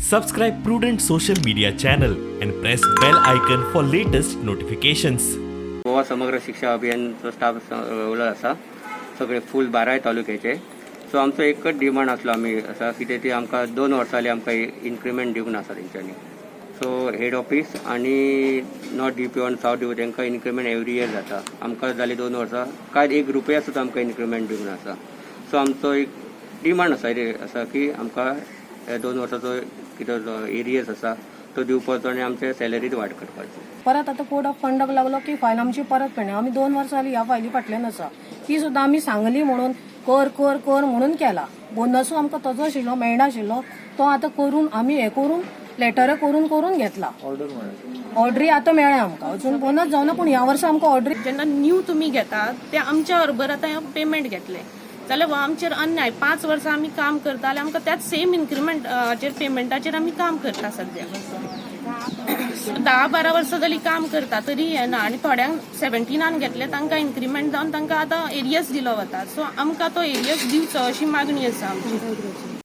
Subscribe Prudent social media channel and press bell icon for latest notifications. Goa Samagra Shiksha अभियानचो staff उलत आसा, सगळे फूल बाराय तालुक्याचे. सो आमचो एकच डिमांड आसलो, आमी आसा कितें ती आमकां 2 वर्सां जाली आमकां इन्क्रिमेंट दिवंक नासा तेंच्यांनी. सो हेड ऑफिस आनी नॉर्थ डीपीओ आनी सावथ डीपीओ तांकां इन्क्रिमेंट एवरी इयर जाता. आमकां जाली 2 वर्सां, कांय एक रुपया सुद्दां आमकां इन्क्रिमेंट दिवंक नासा. सो आमचो एक डिमांड आसा आसा की आमकां ह्या 2 वर्साचो कितें जो एरियर्स आसा तो दिवपाचो आनी आमचे सॅलरीत वाड करपाची. परत आतां कोड ऑफ कंडक्ट लागलो की फायल आमची परत पेंडींग. आमी 2 वर्सां जाली ह्या फायली फाटल्यान आसा. ती सुद्दां आमी सांगली म्हणून कर कर कर म्हणून केला. बोनसूय आमकां तजो आशिल्लो, मेळनाशिल्लो. तो आतां करून आमी हें करून लेटरां करून करून घेतला. ऑर्डरी आतां मेळ्ळ्या आमकां. अजून बोनस जावना, पूण ह्या वर्सा आमकां ऑर्डरी जेन्ना न्यू तुमी घेतात ते आमच्या बरोबर आतां पेमेंट घेतले जाल्यार हो आमचेर अन्याय. 5 वर्सां आमी काम करता जाल्यार आमकां त्याच सेम इन्क्रिमेंटाचेर, पेमेंटाचेर आमी काम करता. सद्या 10-12 वर्सां जाली काम करता तरी हें ना. आनी थोड्यांक 17नान घेतले, तांकां इन्क्रिमेंट जावन तांकां आतां एरियर्स दिलो वता. सो आमकां तो एरियर्स दिवचो अशी मागणी आसा आमची.